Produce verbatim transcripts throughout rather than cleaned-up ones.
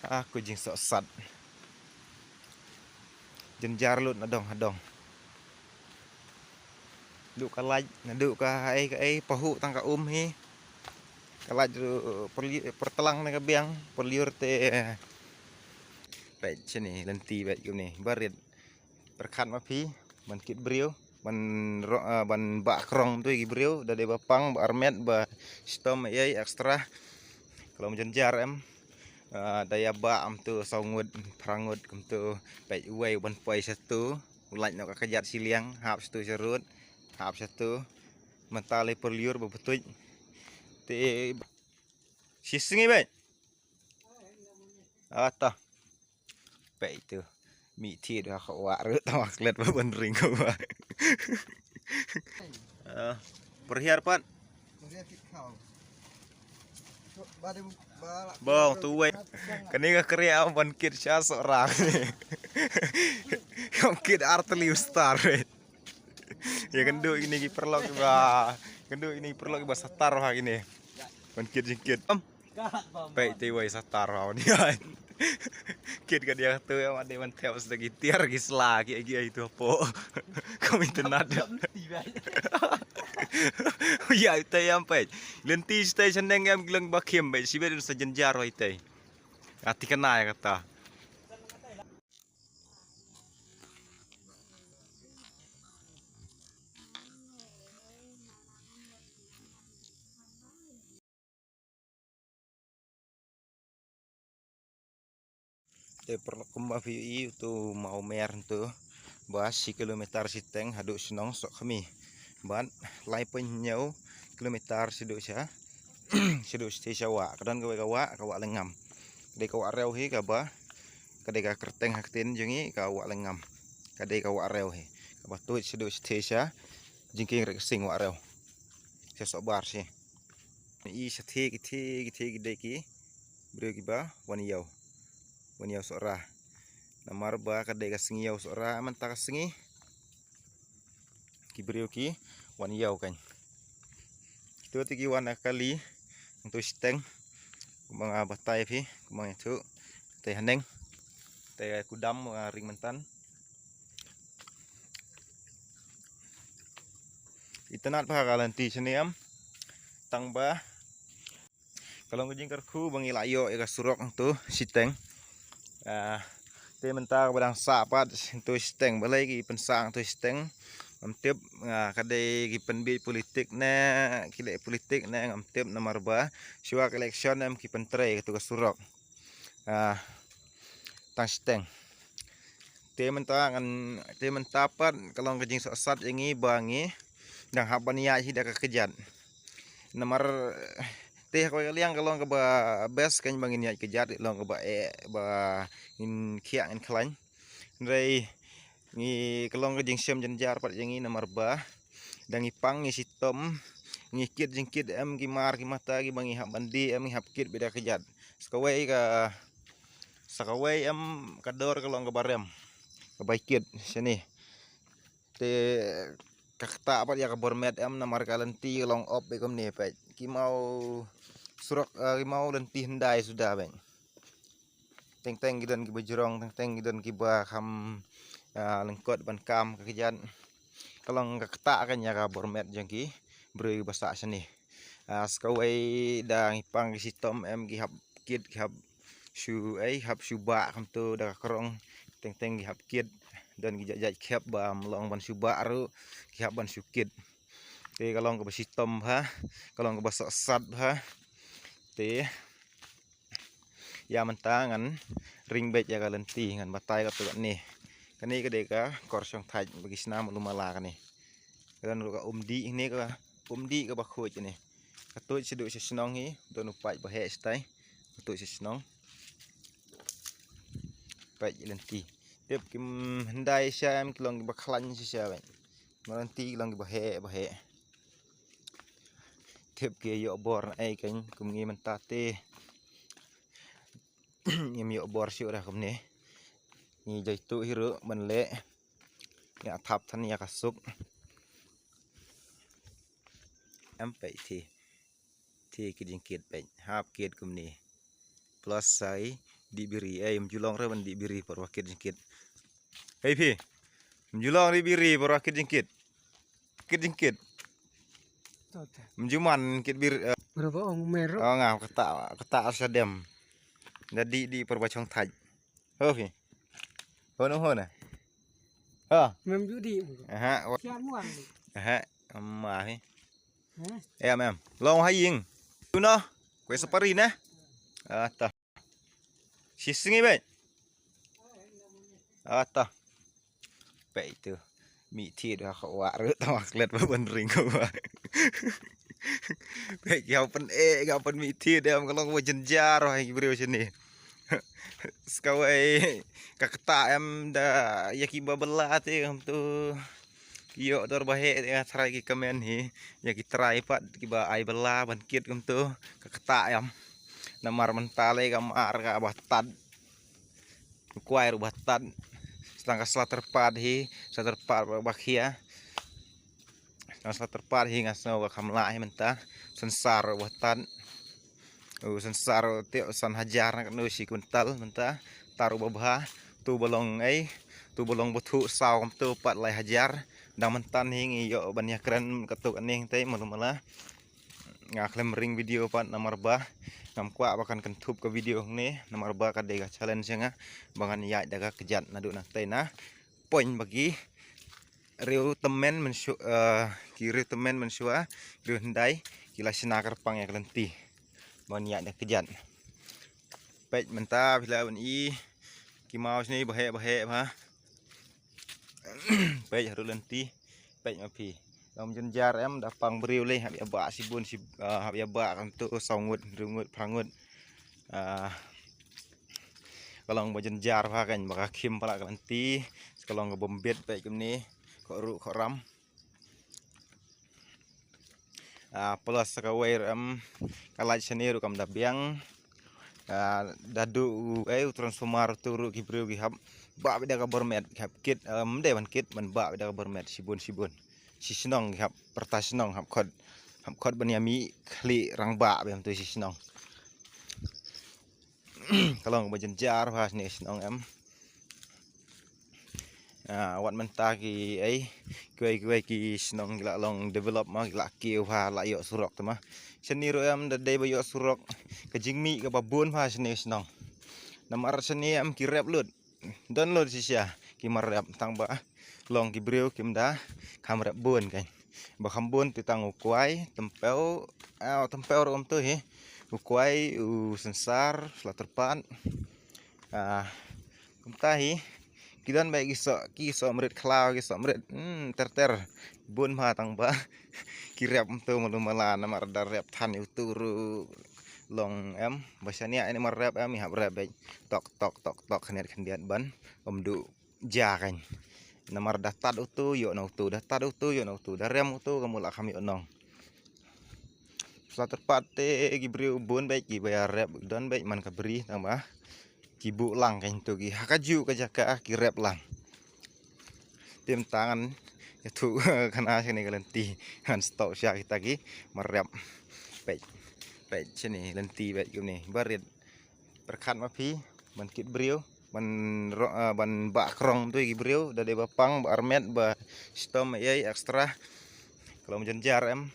Ah, ko jingsohsat. Jynjar lut na dong ha dong. Duh ka lait, na duh ka ei ka ei, pahuh tang ka um hi. Ka lait ruh pyrli-, pyrtlang na ka biang, pyrliur te. Peit shane, lynti peit kumne, barit. Pyrkhat ma phi, ban kit briew, ban ro-, ah, ban bah krong tu ki briew, da dei ba pang, ba armet, ba shitom ei extra. Ka long jynjar em. Ah, da ïa bah em tu saw ngut, phra ngut, kum tu, peit uwei ban poi shatu, u lait noh ka kjat shiliang, hap shatu sharud, hap shatu. Mynta lei pyrliur ba btuit. Te, shi sngi beit. Ata. Peit tu. Mih thied ha ka wah ruh tang klet ba ban ring ka wah. Ah, pyrhiar pat. Bong tu wei. Kane ka kriah ban kit sha Sohra. Kam kit ar tylli u star. Ïa kynduh ine ki paralok kiba, kynduh ine ki paralok kiba satar ha kine. Ban kit jingkit. Am. Peit te wei satar ha ni. Kit ka dia tu ïa ma dei ban thep sda ki tiar ki sla ki agi ai tu hapoh. Kam internet. Ïa ite ïa peit. Lynti ite shaneng ïa ki long ba khim peit. Shibit sa jynjar ïa ite. Ati kana ïa kata. Te paralok kumba phi ïohi utu maw mer tu ba shi kilometer shiteng haduh shnong Sohkhmi. Bad lai point hynñiew kilometer shaduh sha, shaduh shathie sha wah. Ka don kawei ka wah, ka wah Lyngngam. Ka dei ka wah Rew hi kaba, ka dei ka kyrteng ha ktien jong ngi ka wah Lyngngam. Ka dei ka wah Rew hi. Kaba tuid shaduh shathie sha Jingkieng Rek Sing wah Rew. Sha Sohbar shi. I shathie ki thie ki thie ki dei ki briew kiba wan ïew. Wan ïew Sohra. Namar ba ka dei ka sngi ïew Sohra mynta ka sngi. Ki briew ki wan ïew kan. Kito te ki wan na kali. Ntu shiteng. Kumba nga batai phi, kumba nga thu. Te haneng. Te kudam nga ring myntan. Itynnad bha ka lynti shane em. Tang ba ka long ka jingkyrkhu ba ngi la ïoh ïa ka surok tu shiteng. Ah, te mynta kaba dang sah pat tu shiteng, balei ki pynsah tu shiteng. Ngam tip, ah, ka dei ki pynbiej politik ne, ki leh politik ne, ngam tip namar ba shuwa ka election em ki pyntrei katu ka surok. Ah, tang shiteng. Te mynta ngan, te mynta pat ka long ka jingsohsat ïa ngi ba ngi dang hap ban ïaid hi da ka kjat. Namar te ha kawei ka liang ka long kaba best kan ba ngin ïaid kjat, long kaba eh, ba ngin khiah ngin khlaiñ. Hynrei ngi ka long ka jingshem jynjar pat ïa ngi namar ba dang ngi pang ngi shitom, ngi kit jingkit em ki mar ki mata kiba ngi hap ban die em ngi hap kit beit da kjat. Sa kawei ka, sa kawei em ka dor ka long kaba rem. Kaba kit shane. Te ka ktah pat ïa ka bor met em namar ka lynti ka long op beit kumne peit. Ki maw surok, eh, ki maw lynti hyndai suda peit. Teng teng ki don kiba jrong, teng teng ki don kiba kham, ah, lyngkot ban kam ka kjat. Ka long ka ktah kan ïa ka bor met jong ki briew ba sah shane. Ah, sa kawei da ngi pang ki shitom em ki hap kit ki hap shu ei hap shu bah kumtu da ka krong. Teng teng ki hap kit. Don ki jait jait khep ba ym long ban shu bah ruh ki hap ban shu kit. Te ka long kaba shitom bha, ka long kaba sohsat bha. Te ïa mynta ngan ring beit ïa ka lynti ngan batai katu kane. Kane ka dei ka kor shong thait ba ki sna malu mala kane. Ka don ruh ka umdih ne ka umdih kaba khuid kane. Ka tuid shaduh sha shnong hi, don u paip ba heh shatai. Ka tuid sha shnong. Paip lynti. Tip kim hyndai sha em ki long kiba khlaiñ shisha beit. Ma lynti ki long kiba heh ba heh. Tip ki ïoh bor na ei kan kum ngi mynta te. Ngim ïoh bor shuh da kumne. Ngi jai tu hi ruh ban leh. Ngi thap than ïa ka suk. Em peit te. Te ki jingkit peit. Hap kit kumne. Plus sai Dih biri, eh, ym ju long re ban dih biri por ba kit jingkit. Hei phi. Ym ju long dih biri por ba kit jingkit. Kit jingkit. Ym ju man kit biri. Eh. Bro ba ong mer. Oh, nga kata kata ar sa dem. Da dih dih por ba chong thaj. Ho phi. Ho no ho na. Ha. Mem ju dih. Aha. Siap muan. Aha. Em, ma phi. Em, em. Long ha ïing. Tu no. Kwe sapari ne. Ah, ta. Shi sngi beit. Ah, ta. Peit tu. Mi thied ha ka wah ru ta ma klet ba ban ring ka wah. Peit ki hau pyn eh, ki hau pyn mi thied em ka long ba jynjar ha ki briew shane. Skawei ka kata em da ïa ki ba bylla te em tu. Ki ïoh dor ba heh te nga trai ki comment hi. Ïa ki trai pat ki ba ai bylla ban kit em tu. Ka kata em. Namar mynta le ka mar ka ba tad. U kwai ruh ba tad. Sdang ka sla tyrpad hi, sla tyrpad ba, ba khia. Sdang sla tyrpad hi nga sngew ka kham lah hi mynta. Synsar ruh ba tad. U synsar ruh te san hajar na kano shi kwintal mynta. Tar ruh ba bha. Tu ba long ei. Tu ba long ba thuh saw kam tu pat lai hajar. Dang mynta hi ngi ïoh ban ïa kren ka tu ka ning te malu mala. Nga khlem ring video pat namar ba ngam kwah ba kan kynthup ka video hangne namar ba ka dei ka challenge ïa nga ba ngan ïaid da ka kjat naduh nangtei na point ba ki riew tymmen mynshuwa, eh, ki riew tymmen mynshuwa, riew hyndai ki la shna kyrpang ïa ka lynti ba ngan ïaid da ka kjat. Peit mynta phi lah ban i ki maw shane ba heh ba heh ba. Peit haduh lynti. Peit ma phi. Long jynjar em da pang briew lei hap ïa ba shibun shib, ah, hap ïa ba kam tu saw ngut, hynriew ngut, phra ngut. Ah, ka long ba jynjar ba kan ba ka khim pala ka lynti. Ka long ka bym bit peit kumne. Ko ruh ko ram. Ah, plus sa kawei ruh em ka light shane ruh kam da biang. Ah, da duh u, eh, u transformer tu ruh ki briew ki hap ba beit da ka bor met ki hap kit, em, de ban kit ban ba beit da ka bor met shibun shibun. Shi shnong ki hap pyrta shnong hap khot, hap khot ban ïa mih khlieh rangbah beit tu shi shnong. Ka long ba jynjar ba shane shnong em. Ah, wat mynta ki ei kiwei kiwei ki shnong ki la long develop ma ki la kiew ha la ïoh surok te ma. Shane ruh em da dei ba ïoh surok ka jingmih ka ba bun ba shane shnong. Namar shane em ki rep lut. Don lut shisha ki mar rep tang ba long ki briew kim da kham rep bun kan. Ba kham bun te tang u kwai, tympew, ah, tympew ruh um tu hi. U kwai, u synsar, sla tyrpad. Ah, kumta hi. Ki don ba ki soh, ki soh mrit khlaw, ki soh mrit, hmm, ter ter. Bun ma tang ba ki rep um tu malu mala namar da rep than u tu ruh long em. Ba shane ïa ni mar rep em i hap rep beit. Tok tok tok tok khyndiat khyndiat ban um duh ja kan. Namar da tad utu ïoh na utu, da tad utu ïoh na utu, da rem utu ka mula kham ïoh nong. Sla tyrpad te ki briew bun beit ki ba ïa rep don beit man ka bri tang ba ki buh lang kan tu ki ha ka ju ka jaka ki rep lang. Tim tangan ïa tu kana shane ka lynti han stok sha kita ki mar rep. Peit peit shane lynti beit kumne barit. Pyrkhat ma phi ban kit briew ban ro-, ah, ban bah krong tu ki briew da dei ba pang ba armet ba stom ei extra. Ka long jynjar em.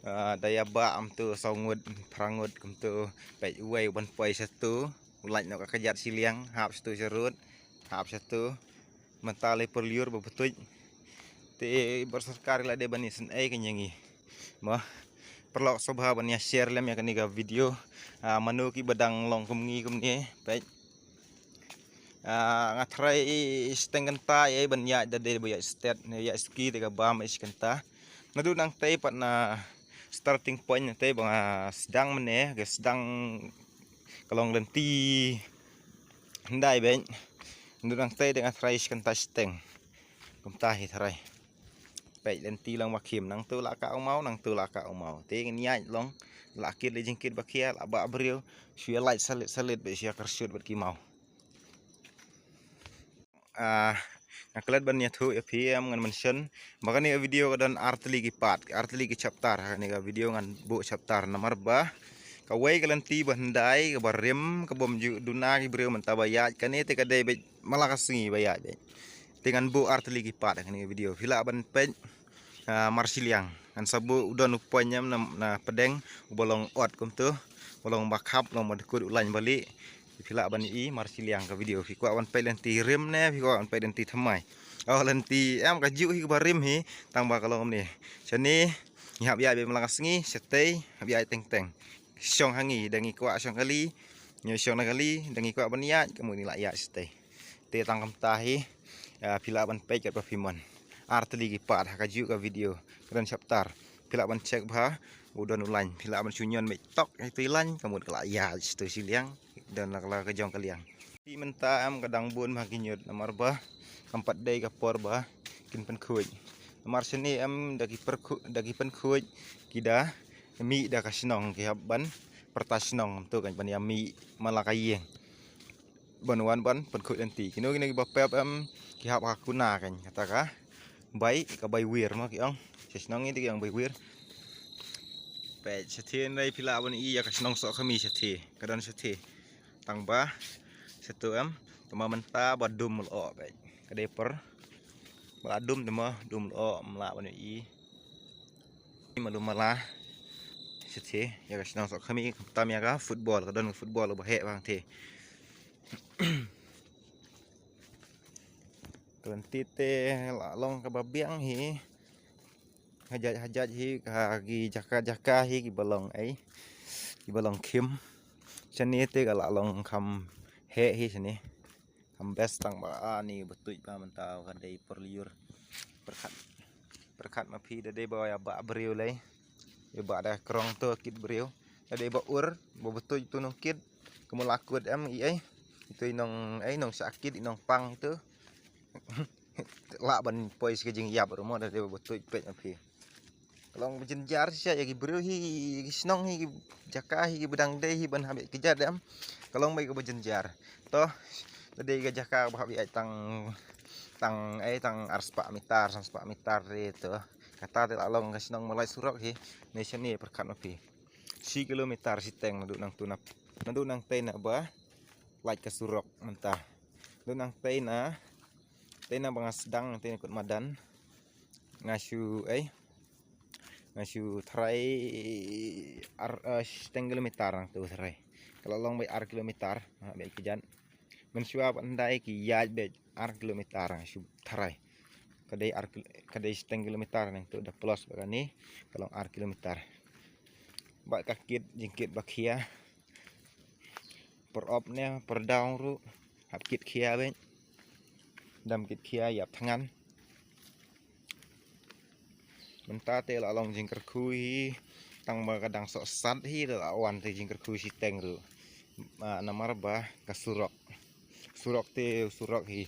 Ah, da ïa bah am tu saw ngut phra ngut kum tu peit uwei ban poi sha tu u lait noh ka kjat shiliang hap sha tu sha rud hap sha tu. Mynta lei pyrliur ba btuit. Te bar sorkar la dei ban isynei ka nyangi. Mo. Pyrlok sobha ban ïa share lem ïa kane ka video. Ah, mano ki ba dang long kum ngi kum ne. Peit. Ah, nga trai steng kynta ïa ban ïa da dei ba ïa stet ne ïa ski te ka bam ïa kynta. Naduh nangtei pat na starting point nangtei ba nga sdang mane ka sdang ka long lynti hyndai beit. Naduh nangtei te nga trai kynta steng. Kumta hi trai. Peit lynti long ba khim nangtu la ka u maw nangtu la ka u maw. Te ngin ïaid long la kit le jingkit ba khia la ba briew. Shu ïa lait salit salit beit shu ïa kyrshut bad ki maw. Ah, nga klet ban ïathuh ïa phi em ngan mention ba kane ka video ka don artylli ki part, artylli ki chapter, ha kane ka video ngan buh chapter namar ba Kawei ka lynti ba hyndai kaba rim, ka bym ju duna ki briew mynta ba ïaid, kane te ka dei beit mala ka sngi ba ïaid beit. Te ngan buh ar tylli ki part ha kane ka video. Phi lah ban peit, ah, marshiliang. Ngan sa buh u don u point em na, na pdeng, uba long ot kumtu, uba long ba khap, long ba dkut u lain bali. Phi lah ban i marshiliang ka video. Phi kwah ban peit lynti rim ne, phi kwah ban peit lynti thymmai. Oh, lynti em ka juh hi kaba rim hi, tang ba ka long ne. Shane, ngi hap ïaid beit mala ka sngi, shatei, hap ïaid teng teng. Shong ha ngi, da ngi kwah shong kali, ngi shong na kali, da ngi kwah ban ïaid, ka mut ngi lah ïaid shatei. Te tang kumta hi, ah, phi lah ban peit katba phi mon. Ar tylli ki part ha ka juh ka video, ka don chapter. Phi lah ban check bha, u don u lain. Phi lah ban shu ñion beit tok, itu i lain, ka mut ka lah ïaid, itu shiliang, don la ka la ka jong ka liang. Te mynta em ka dang bun bha ki ñiut, namar ba, kam pat dei ka por ba, kin pynkhuid. Namar shane em da ki pyrkhu-, da ki pynkhuid, ki da, mih da ka shnong ki hap ban, pyrta shnong tu kan ban ïa mih, mala ka ïing. Ban wan ban pynkhuid lynti. Kino kino kiba pep em ki hap ha kuna kan. Kata ka bai, ka bai wir mo ki ong. Sa shnong ïa ki ong bai wir. Peit shatei ndai phi lah ban i ïa ka shnong Sohkhmi shatei. Ka don shatei. Tang ba shatei em. Tang ba mynta ba dum lyoh peit. Ka dei por. Ba la dum tang ba dum lyoh, ym lah ban i. Malu mala. Shatei ïa ka shnong Sohkhmi, khamtam ïa ka football, ka don ka football ba heh bha te. Ka lynti te la long kaba biang hi. Hajat hajat hi, ha ki jaka jaka hi kiba long ei, kiba long khim. Shane te ka la long kham heh hi shane. Kham best tang ba, ah, ni ba tuid ba mynta ka dei por lyiur. Pyrkhat, pyrkhat ma phi da dei ba ïa ba briew lei. Ïa ba da krong tu kit briew. Da dei ba ur, ba ba tuid tu nongkit. Ka mut la kut em i ei. Itu i nong ei, nong shah kit, i nongpang itu. Lah ban poi sha ka jingïap ruh mo, da dei ba ba tuid peit ma phi. Ka long ba jynjar shisha ïa ki briew hi, ki shnong hi, ki jaka hi, kiba dang dei hi ban hap ïaid kjat em. Ka long ba ïa kaba jynjar. To, da dei ka jaka ba hap ïaid tang, tang, eh, tang ar spah mitar, san spah mitar re to. Kata te la long ka shnong ba lait surok hi, ne shane pyrkhat ma phi. Shi kilometer shiteng naduh nangtu na, naduh nangtei na ba lait ka surok mynta. Naduh nangtei na, tei na ba nga sdang, tei na kut madan. Nga shu, eh, nga shu tharai ar, eh, shiteng kilometer nangtu tharai. Ka la long ba ar kilometer, ha, ba kjat. Mynshuwa pat hyndai ki ïaid beit ar kilometer nga shu tharai. Ka dei ar kil-, ka dei shiteng kilometer nangtu da plus ba kane, ka long ar kilometer. Ba ka kit, jingkit ba khia. Por op ne, por down ruh, hap kit khia beit. Dam kit khia ïap thngan. Mynta te la long jingkyrkhu hi, tang ba ka dang sohsat hi la wan te jingkyrkhu shiteng ruh. Ah, namar ba ka surok. Surok te surok hi.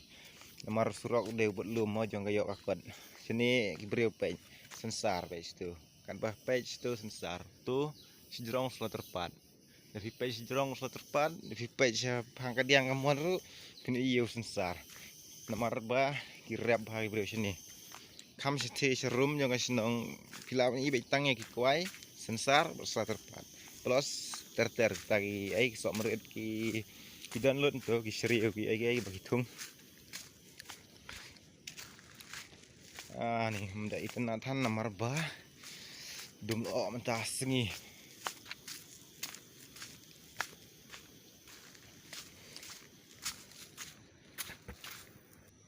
Namar surok dei u bad lum mo jong ka ïoh ka kot. Shane ki briew peit, synsar peit shitu. Katba peit shitu synsar. Tu shijrong slaughter part. Da phi peit shijrong slaughter part, da phi peit sha hang kadiang ka mon ruh, phin ïohi u synsar. Namar ba ki rep bha ki briew shane. Kham shatei sharum jong ka shnong, phi lah ban i beit tang ïa ki kwai, synsar bad slaughter part. Plus ter ter kita ki, eh, ki sohmrit ki, ki don lut to, ki shriew ki, eh, ki, eh, ba ki thung. Ah, ni, mynta itynnad than namar ba dum lyoh mynta sngi.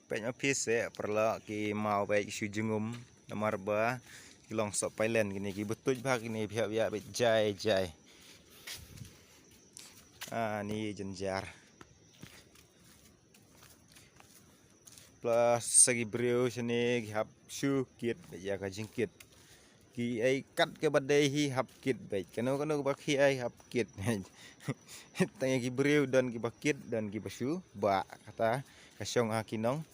Peit ma phi seh, paralok, ki maw peit shu jingum namar ba ki long soh pailen kine, ki ba tuid bha kine, phi hap ïa peit jai jai. Ah, ni jynjar. Plus sa ki briew shane ki hap shu kit beit ïa ka jingkit. Ki ei kat kaba dei hi hap kit beit. Kano kano kaba khia hi hap kit. Tang ïa ki briew don kiba kit, don kiba shu bah. Kata ka shong ha ki nong,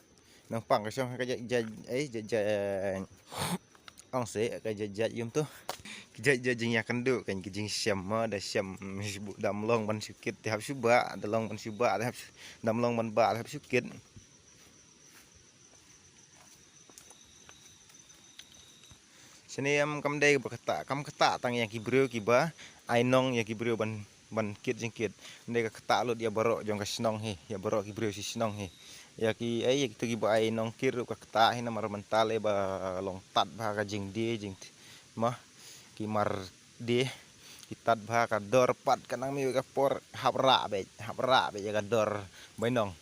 nongpang, ka shong ha ka jait jait, ei, jait jait. Ong seh ka jait jait ïum tu. Ki jait jait jingïakynduh kan, ki jingshem mo, da shem, mm, dam long ban shu kit te hap shu bah, da long ban shu bah te hap shu, dam long ban bah te hap shu kit. Shane em kam dei ba kata, kam kata tang ïa ki briew kiba ai nong ïa ki briew ban, ban kit jingkit. Nde ka ktah lut ïa baroh jong ka shnong hi, ïa baroh ki briew shi shnong hi. Ïa ki, eh, ïa kito kiba ai nong kit ruh ka ktah hi namar mynta lei ba long tad bha ka jingdie, jing, ma, ki mar die, ki tad bha ka dor pat ka nang mih ka por hap rah beit, hap rah beit ïa ka dor bainong.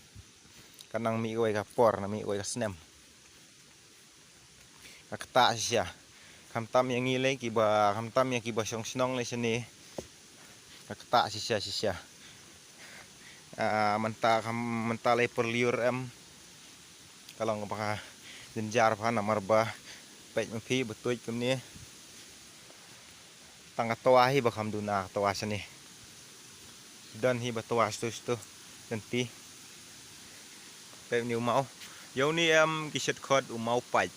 Ka nang mih kawei ka por, nang mih kawei ka snem. Ka ktah shisha. Khamtam ïa ngi lei kiba, khamtam ïa kiba shong shnong lei shane. Ka ktah shisha shisha. Ah, mynta kham, mynta lei pyrliur em. Ka long kaba jynjar bha namar ba peit ma phi ba tuid kumne. Tang ka twa hi ba kham duna ka twa shane. Don hi ba twa stu stu. Lynti. Peit ni u maw. Ïa une em ki shet khot u maw pait.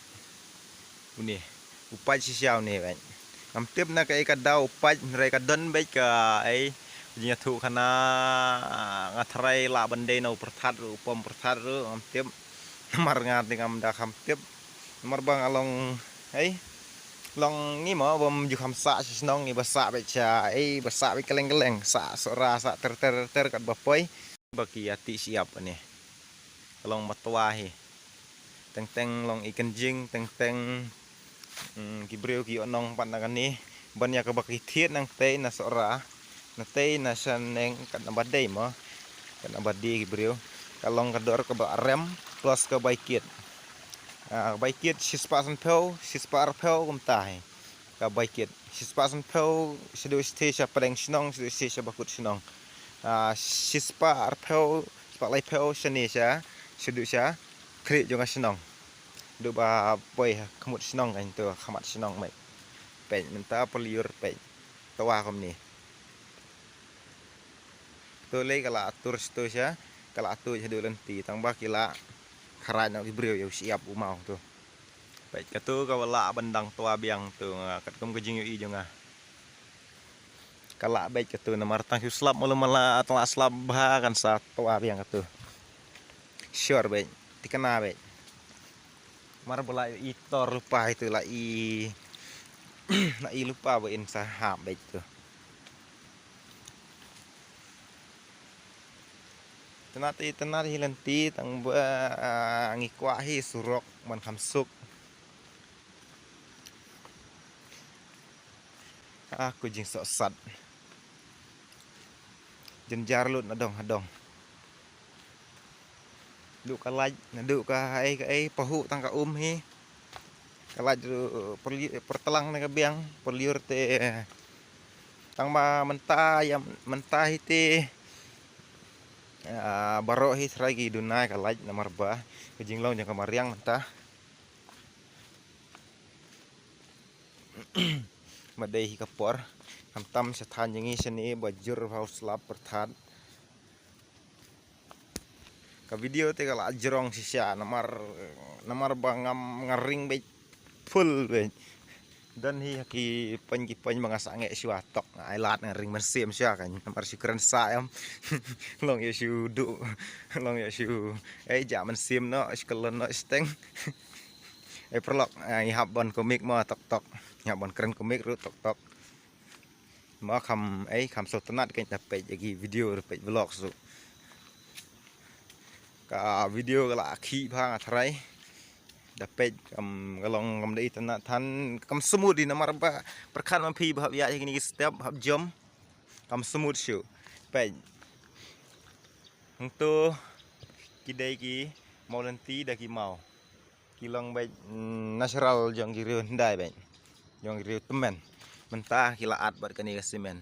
Une. U pait shisha une beit. Ngam tip na kaei ka daw u pait hynrei ka don beit kaei. Jingïathuh khana nga tharai lah ban dei na u pyrthat ruh, u pom pyrthat ruh ngam tip. Namar nga te ngam da kham tip. Namar ba nga long, ei, long ngi mo bym ju kham sah sha shnong, ngi ba sah beit sha, ei, ba sah beit kylleng kylleng, sah Sohra, sah ter ter ter kat ba poi. Ba ki ïa tih shyiap kane. Ka long ba twa hi. Teng teng long i kynjing, teng teng, mm, ki briew ki ïoh nong pat na kane. Ban ïa kaba ki thied nangtei na Sohra. Nangtei na shaneng kat na ba dei mo. Kat na ba dei ki briew. Ka long ka dor kaba rem plus ka bai kit. Ah, ka bai kit shispah sanphew, shispah arphew kumta hi. Ka bai kit. Shispah sanphew, shaduh shi sha pdeng shnong, shaduh shi sha bakut shnong. Ah, shispah arphew, shispah laiphew, shane sha, shaduh sha khlieh jong ka shnong. Duh ba poi ha khmut shnong kan tu, khmat shnong mei. Peit mynta pyrliur peit. Tawa kumne. Tu lei ka la atur stu sha, ka la atur shaduh lynti, tang ba ki la kharaj noh ki briew ïa u shyiap u maw tu. Peit katu ka ba lah ban dang twa biang tu, nga katkum ka jingïohi jong nga. Ka lah beit katu namar tang shu slap malu mala tang lah slap bha kan sa twa biang katu. Sure beit, tikna beit. Mar ba lah i tor lypa itu lah i, lah i lypa ba in sa hap beit tu. Tnat i tnat hi lynti tang ba, ah, ngi kwah hi surok ban kham suk. Ah, ku jingsohsat. Jynjar lut na dong ha dong. Duh ka lait, na duh ka ai ka ai, pahu tang ka um hi. Ka lait ruh pyrli-, pyrtlang na ka biang, pyrliur te. Tang ba mynta ïa mynta hi te. Ah, baroh hi trai ki duna ka lait namar ba ka jinglong jong ka mariang mynta. Ma dei hi ka por. Khamtam sha than jong ngi shane ba jur bha u slap pyrthat. Ka video te ka la jrong shisha namar, namar ba ngam nga ring beit full beit. Don hi ki pyn ki pyn ba nga sangeh shuwa tok nga ai lad nga ring mynsiem shuwa kan namar shu kren sa em. Long ïa shu duh, long ïa shu, eh, ja mynsiem noh, shu kyllon noh shiteng. Eh, paralok, eh, ngi hap ban comic mo tok tok. Ngi hap ban kren comic ruh tok tok. Mo kham, eh, kham sngewtynnat kein da peit ïa ki video ruh peit vlog ruh. Ka video ka la khih bha nga tharai. Da peit kam ka long kam da itynnat than kam smooth hi namar ba pyrkhat ma phi ba hap ïaid ïa kine ki step hap jump. Kam smooth shuh. Peit. Hangto ki dei ki maw lynti da ki maw. Ki long beit, mm, natural jong ki riew hyndai beit. Jong ki riew tymmen. Mynta ki la at bad kane ka simen.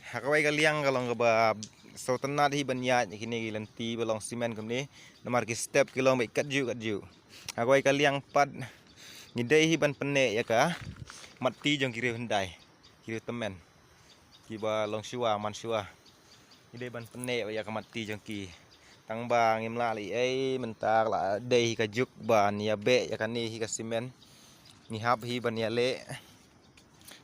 Ha kawei ka liang ka long kaba sngewtynnat hi ban ïaid ïa kine ki lynti ba long simen kumne. Namar ki step ki long beit katjuh katjuh. Ha kawei ka liang pat ngi dei hi ban pynneh ïa ka matti jong ki riew hyndai. Ki riew tymmen. Kiba long shuwa man shuwa. Ngi dei ban pynneh ïa ka matti jong ki. Tang ba ngim lah leh ei mynta ka la dei hi ka juk ban ïa beh ïa kane hi ka simen. Ngi hap hi ban ïaleh.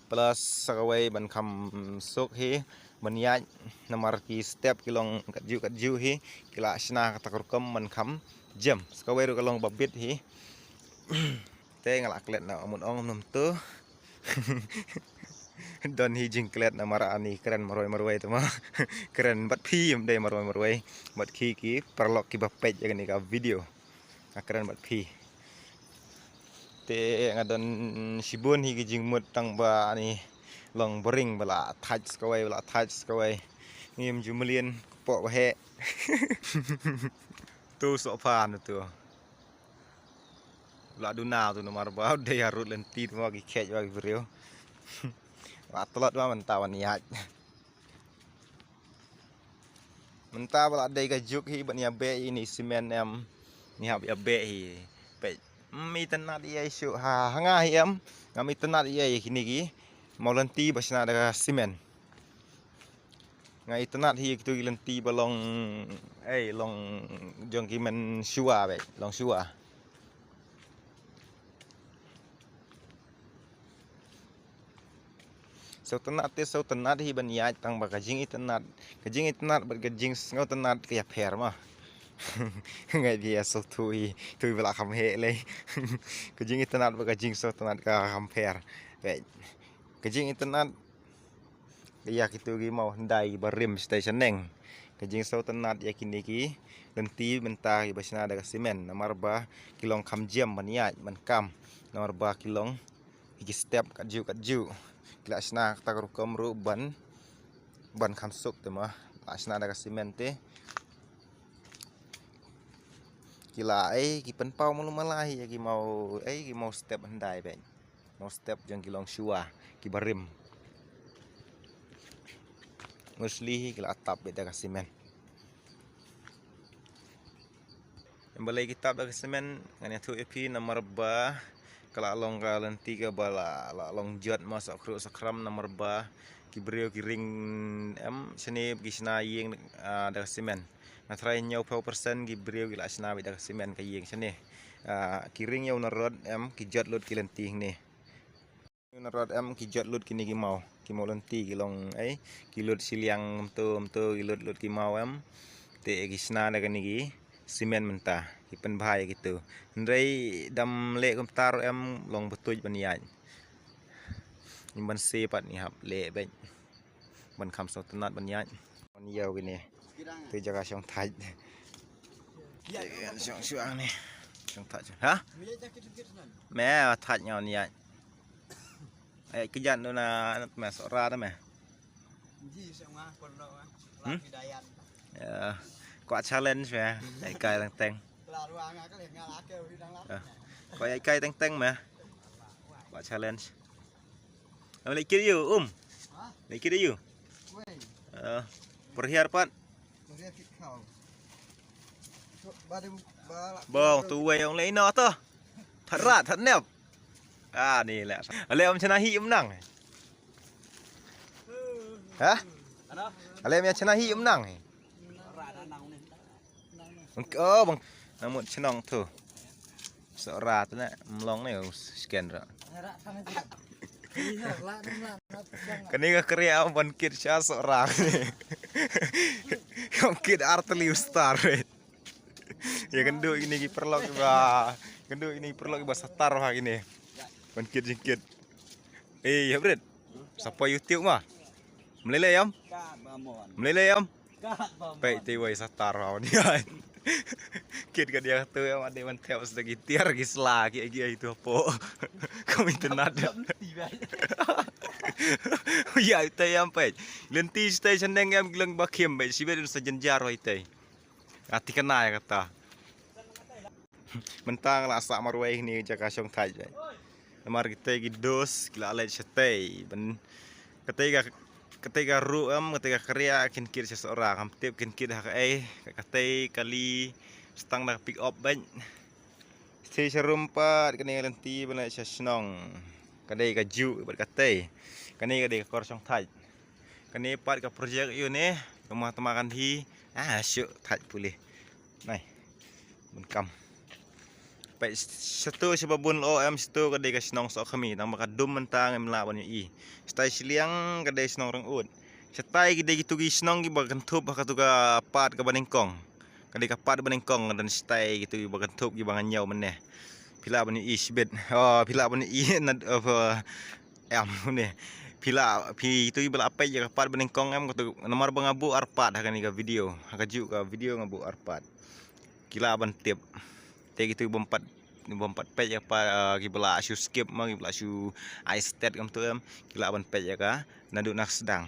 Plus sa kawei ban kham suk hi ban ïaid namar ki step ki long katjuh katjuh hi ki la shna kata ka rukom ban kham jem. Sa kawei ruh ka long ba bit hi. Te nga la klet na mut ong num tu. Don hi jingklet namar ani kren marwei marwei te ma. Kren bad phi ym dei marwei marwei. Bad ki ki paralok kiba peit ïa kane ka video. Nga kren bad phi. Te nga don shibun hi ki jingmut tang ba ani long boring ba la thait sa kawei, ba la thait sa kawei. Ngim ju mlien kpoh ba heh. Tu soh phan tu. La duna tu namar ba dei harud lynti tu ma ki khet ba ki briew. La tlot ba mynta wan ïaid. Mynta ba la dei ka juk hi ban ïa beh hi ni simen em. Ni hap ïa beh hi. Peit. Mi tynat ïa shu ha ha nga hi em. Ngam i tynat ïa kini ki. Mau lynti ba shna da ka simen. Nga i tynat hi kitu ki lynti ba long, ei, long jong ki men shuwa beit, long shuwa. Sngewtynnat te sngewtynnat hi ban ïaid tang ba ka jingitynnat, ka jingitynnat bad ka jingsngewtynnat ka ïapher ma. Ngai bia sngewthuh hi, tu ba la kham heh lei. Ka jingitynnat bad ka jingsngewtynnat ka kham pher. Beit. Ka jingitynnat ïa kitu ki maw hyndai ba rim shatei shaneng. Ka jingsngewtynnat ïa kine ki lynti mynta kiba shna da ka simen namar ba ki long kham jem ban ïaid ban kam. Namar ba ki long ki step katjuh katjuh. Ki la shna kata ka rukom ruh ban, ban kham suk te ma. La shna da ka simen te. Ki la ei ki pynpaw malu mala hi ïa ki maw, ei, ki maw step hyndai beit. Maw step jong ki long shuwa kiba rim. Mostly hi ki la tap beit da ka simen. Em balei ki tap da ka simen ngan ïathuh ïa phi namar ba ka la long ka lynti kaba la, la long jot ma sa kru sa kram namar ba ki briew ki ring em shane ki shna ïing, ah, da ka simen. Nga tharai hynñiewphew percent ki briew ki la shna beit da ka simen ka ïing shane. Ah, ki ring ïa u narod em ki jot lut ki lynti hangne. Ïa u narod em ki jot lut kine ki maw. Ki maw lynti ki long ei ki lut shiliang kumto kumto ki lut lut ki maw em. Te ki shna da kane ki simen mynta ki pynbha ïa kitu. Hynrei dam leh kumta ruh em long batuid ban ïaid. Ngim ban se pat ngi hap leh beit. Ban kham sngewtynnat ban ïaid. Ban ïaw kine. Te jaka shong thait. Te shong shuwa ne. Shong thait. Ha? Me thait ngaw ïaid. Ai kijan duna me Sohra da me. Hmm? Ya. Kwah challenge me. Ai kai teng teng. Ya. Kwah ai kai teng teng me. Kwah challenge. Em leit kit ïa u, um. Leit kit ïa u. Eh, pyrhiar pat. Bong tu wei ong leit ino to. That rat, that nep. Ah, ni leh. Ale em chana hi em nang. Ha? Ale em chana hi em nang. Oh, bang. Namut chnong tu. Sohra tu na mlong ne scan ra. Kane ka kriya ban kit sha Sohra. Kam kit arteli star. Ya kan du ini ki perlok ba. Kan du ini perlok ba satar ha kini. Ban kit jingkit. Eh, ya bret. Sapa YouTube ma? Melele yam? Melele yam? Peit te wei satar raw ni ai. Kit ka dia tu yam ade man thep sdagi tiar gi sla ki agi ai tu po. Kami tenat. Ya te yam peit. Lenti stai sendeng yam gilang bakim peit sibet sa jenjar wai te. Ati kena ya kata. Mynta nga la sah marwei kane ka jaka shong thait beit. Namar kitei ki dos ki la leit shatei ban katei ka, katei ka ruh em katei ka kriah kin kit sha Sohra kam tip kin kit ha kaei. Katei kali stang da ka pick up beit. Shatei sharum pat kane ka lynti ban leit sha shnong. Ka dei ka juh bad katei kane ka dei ka kor shong thait. Kane pat ka project ïa une. Ka ma tama kan hi. Ah, shu thait pule. Nai. Bun kam. Peit shato shaba bun lo em shato ka dei ka shnong Sohkhmi tang ba ka dum mynta ngim lah ban ïohi. Shatai shiliang ka dei shnong Rangud. Shatai ki dei kitu ki shnong kiba kynthup ha katu ka pat kaba nyngkong. Ka dei ka pat ba nyngkong don shatai kitu kiba kynthup kiba nga ñiew mynne. Phi lah ban ïohi shibit. Oh, phi lah ban ïohi na, oh, em ne. Phi la, phi tu ba la peit ïa ka pat banyngkong em, katu namar ba nga buh arpad ha kane ka video. Ha kajuh ka video nga buh arpad. Ki lah ban tip. Te kitu bym pat, bym pat peit ïa ka pat, ah, ki ba la shu skip ma, ki ba la shu ai stet kumtu em. Ki lah ban peit ïa ka naduh na sdang.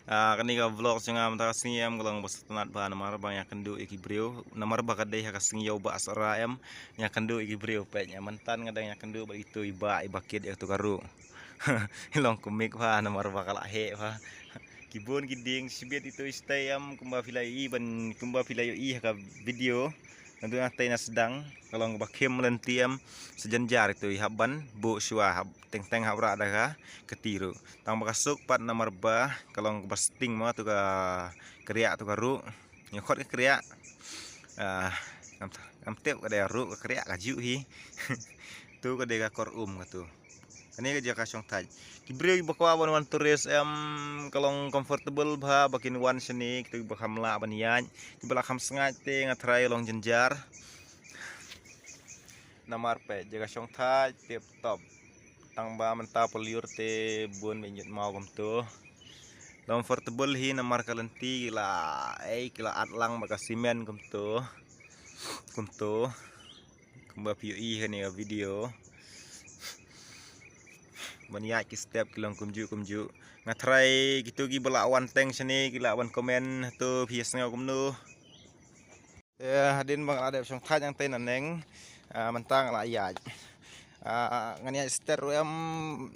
Ah, kane ka vlog jong nga mynta ka sngi em, ka long ba sngewtynnat bha namar ba nga ïakynduh ïa ki briew, namar ba ka dei ha ka sngi ïew ba sara em, nga ïakynduh ïa ki briew, peit, nga mynta nga dang ïakynduh bad itu i bah, i bah kit ïa katu ka ruh. Long kumne bha namar ba ka la heh bha. Ki bun ki dieng shibit itu i stei em, kumba phi la ïohi ban, kumba phi la ïohi ha ka video. Naduh na tei na sdang, ka long kaba khim lynti em, sa jan jar itu i hap ban buh shuwa, hap teng teng hap rah da ka kti ruh. Tang ba ka suk pat namar ba ka long kaba sting ma tu ka kriah tu ka ruh. Nga khot ka kriah. Ah, ngam, ngam tip ka dei ruh ka kriah ka juh hi. Tu ka dei ka kor um katu. Kane ka jaka shong thait. Ki briew kiba kwah ban wan tourist em, ka long comfortable bha ba kin wan shane, kitu kiba kham lah ban ïaid, kiba la kham sngaid te nga tharai long jynjar. Namar peit jaka shong thait tip top. Tang ba mynta paliur te bun ba ñiut maw kumtu. Long comfortable hi namar ka lynti ki la, ei, ki la at lang bad ka simen kumtu. Kumtu. Kumba phi ïohi ha kane ka video. Ban ïaid ki step ki long kumjuh kumjuh. Nga tharai kitu kiba la wan teng shane ki lah ban comment hato phi sngew kumno. Eh, hadien ba nga la dep shong thait nangtei naneng, ah, mynta nga la ïaid. Ah, ngan ïaid stet ruh em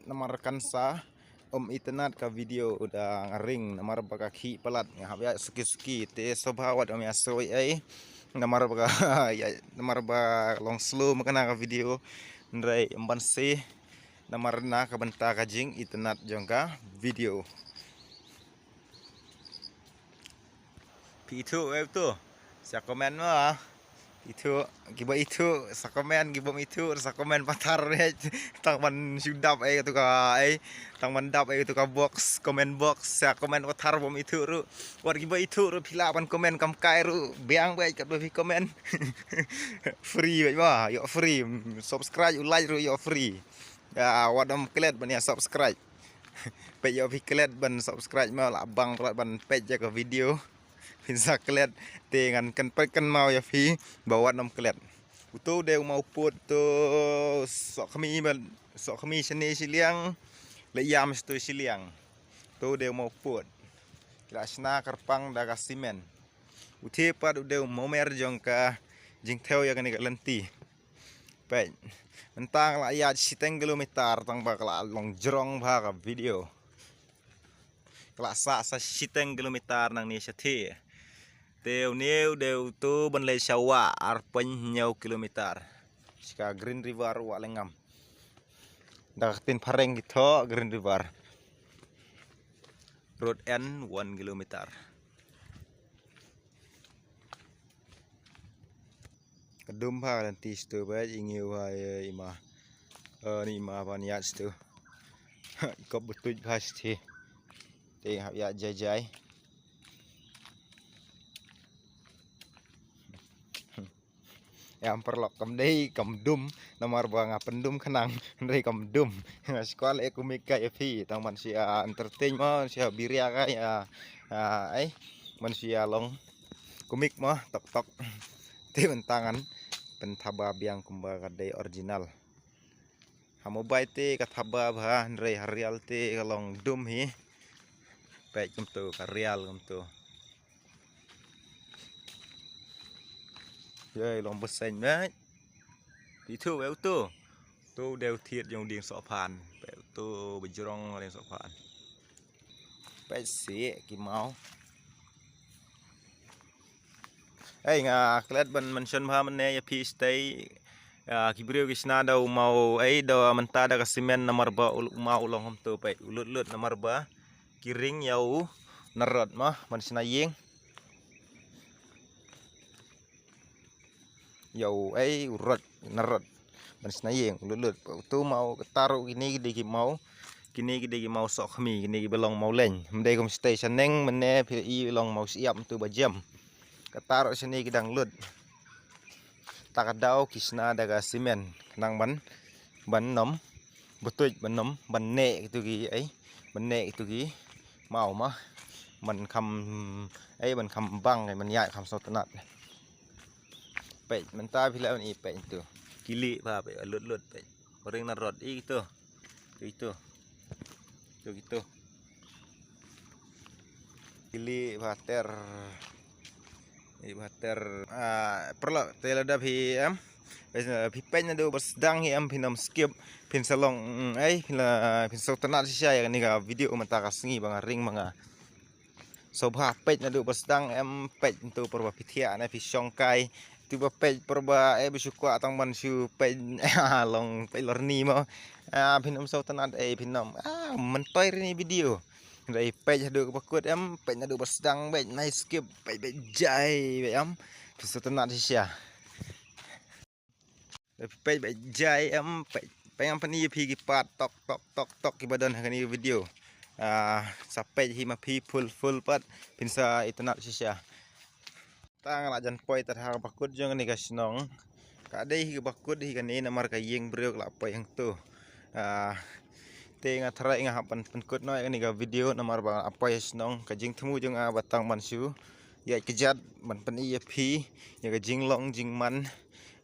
namar kan sa ym itynnad ka video da nga ring namar ba ka khih palat, nga hap ïaid suki suki te sngewbha wat ym ïa soi ei namar ba ka ïaid, namar ba long slow ma kane ka video. Hynrei ym ban se namar na ka bynta ka jingitynnad jong ka video. Phi ithuh eh tu. Sa comment mo. Ithuh, kiba ithuh sa comment, kiba ym ithuh sa comment pathar eh. Tang ban shu dap eh tu ka eh. Tang ban dap eh tu ka box, comment box, sa comment pathar, bym ithuh ruh. Wat kiba ithuh ruh phi lah ban comment kam kai ruh, biang bad katba phi comment. Free bad ba, ïoh free. Subscribe u like ruh ïoh free. Ya, wat ym klet ban ïa subscribe. Peit ïoh phi klet ban subscribe ma, la bang palat ban peit ïa ka video. Phin sa klet te ngan kynpait kynmaw ïa phi ba wat ym klet. Uto u dei u maw pud to, sohkhmih ban, sohkhmih shane shiliang, la ïam shatu shiliang. Uto u dei u maw pud. Ki la shna kyrpang da ka simen. Uto pat u dei u maw mer jong ka jingthew ïa kane ka lynti. Peit. Mynta nga la ïaid shiteng kilometer tang ba ka la long jrong bha ka video. Ka la sah sa shiteng kilometer nangne shathie. Te une u dei uto ban leit sha wah arphew hynñiew kilometer. Shika Green River, Wah Lyngngam. Da ka ktien phareng ki thoh Green River. Road end one kilometer. Ka dum bha ka lynti shatu ba i ngi wa i ma. Eh, ni ma ban ïaid shatu. Kop butut bha shatu. Te hap ïaid jai jai. Ïa paralok kam dei kam dum namar ba nga pyndum khnang, hynrei kam dum. Nga skwal e kumik ka ïa phi tang ban shu ïa entertain mo, shu ïa biria ka ïa, ïa, ai, ban shu ïa long kumik mo tok tok. Te mynta ngan pynthaba biang kumba ka dei original. Ha mobile te ka thaba bha, hynrei ha real te ka long dum hi. Peit kumtu ka real kumtu. Yei long bseiñ meit. Phi ithuh wei uto. To dei u thied jong u dieng sohphan. Peit uto ba jrong dieng sohphan. Peit sih ki maw. Ei, nga klet ban mention bha mynne ïa phi stei. Ïa ki briew ki shna da u maw, ei, da mynta da ka simen namar ba u maw u long kumto, peit u lut lut namar ba ki ring ïa u narot ma ban shna ïing. Ïa u, ei, u rot narot ban shna ïing, u lut lut. Uto maw kata ruh kine ki dei ki maw, kine ki dei ki maw sohkhmih, kine kiba long maw leng. Ym dei kum stei shaneng mynne phi i long maw shyiap, uto ba jem. Kata ruh shane ki dang lut. Ta ka daw ki shna da ka simen khnang ban, ban ym Ba tuid ban nym, ban neh kitu ki, ai, ban neh kitu ki maw ma. Ban kham, ai, ban kham bang, ai, ban ïaid kham sngewtynnat. Peit, mynta phi lah ban i peit tu. Kili ba peit, lut lut peit. Ring na rot i tu. Tu itu. Tu itu. Kili ba ter. I ba ter. Ah, perlu te lada phi em. Phi peit naduh ba sdang hi em, phin nym skip, phin sa long, mm, ai, phin la, phin sngewtynnat shisha ïa kane ka video mynta ka sngi ba nga ring ma nga. Sngewbha peit naduh ba sdang em, peit tu por ba phi thiah ne phi shong kai. Tu ba peit por ba, eh, ba shu kwah tang ban shu peit, long peit lorni mo. Ah, phin nym sngewtynnat, eh, phin nym, ah, myntoi ri ni video. Hynrei peit haduh kaba kut em, peit naduh ba sdang, peit nai skip, peit, peit jai, peit em. Phin sngewtynnat shisha. Peit, peit jai em, peit. Peit, ngam pyni ïa phi ki part tok tok tok tok kiba don ha kane ka video. Ah, sa peit hi ma phi full full pat, phin sa itynnat shisha. Tang la jan poi tad ha kaba kut jong kane ka shnong. Ka dei hi kaba kut hi kane namar ka ïing briew ka la poi hangto. Ah, te nga tharai nga hap ban pynkut noh ïa kane ka video namar ba nga la poi ha shnong, ka jingthmu jong nga ba tang ban shu ïaid kjat ban pyni ïa phi ïa ka jinglong jingman.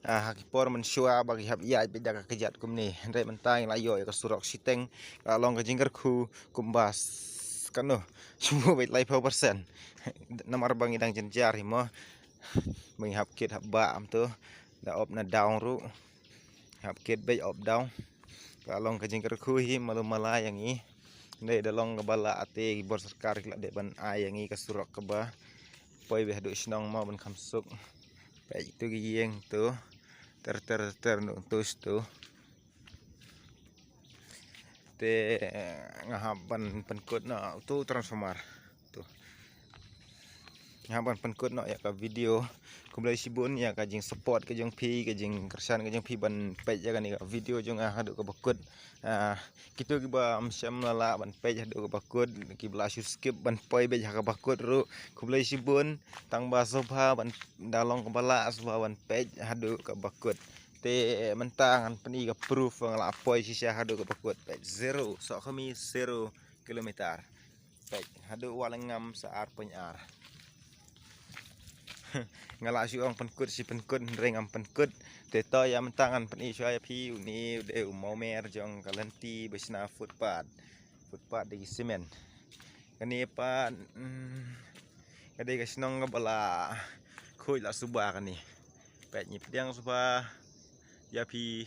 Ah, ha ki por mynshuwa ba ki hap ïaid beit da ka kjat kumne. Hynrei mynta ngi la ïoh ïa ka surok shiteng, ka long ka jingkyrkhu kumba s-, kano, shu beit laiphew percent. Namar ba ngi dang jynjar hi mo. Ba ngi hap kit hap bah am tu. Da up na down ruh. Hap kit beit up down. Ka long ka jingkyrkhu hi malu mala ïa ngi. Hynrei da long kaba lah te ki bor sorkar ki la dei ban ai ïa ngi ka surok kaba poi beit haduh shnong mo ban kham suk. Peit tu ki ïing tu. Ter ter ter nu tu stu. Te nga hap ban pynkut noh tu transformer. Tu. Nga hap ban pynkut noh ïa ka video. Khublei shibun ïa ka jingsupport ka jong phi, ka jingkyrshan ka jong phi ban peit ïa kane ka video jong nga haduh kaba kut. Ah, kito kiba ym shym la lah ban peit haduh kaba kut, kiba la shu skip ban poi beit ha kaba kut ruh. Khublei shibun, tang ba sngewbha ban da long kaba lah sngewbha ban peit haduh kaba kut. Te mynta ngan pyni ka proof ba nga la poi shisha haduh kaba kut. Peit zero, Sohkhmi zero kilometer. Peit, haduh Walengam sa ar point ar. Nga la shu ong pynkut shi pynkut, hynrei ngam pynkut. Te to ïa mynta ngan pyni shuwa ïa phi, une u dei u mawmer jong ka lynti ba shna footpath. Footpath da ki cement. Kane pat, mm, ka dei ka shnong kaba la khuid la suba kane. Peit ngi pdiang suba ïa phi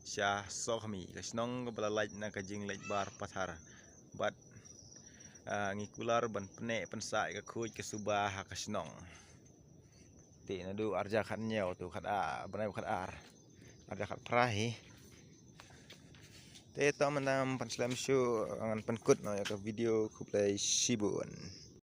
sha Sohkhmi, ka shnong kaba la lait na ka jingleit bar pathar. Bad, ah, ngi kular ban pyneh pynsah ïa ka khuid ka suba ha ka shnong. Te naduh arja khat hynñiew tu khat ar, bnai khat ar. Arja khat phra hi. Te to mynta ngam pynslem shuh, ngan pynkut noh ïa ka video. Khublei shibun.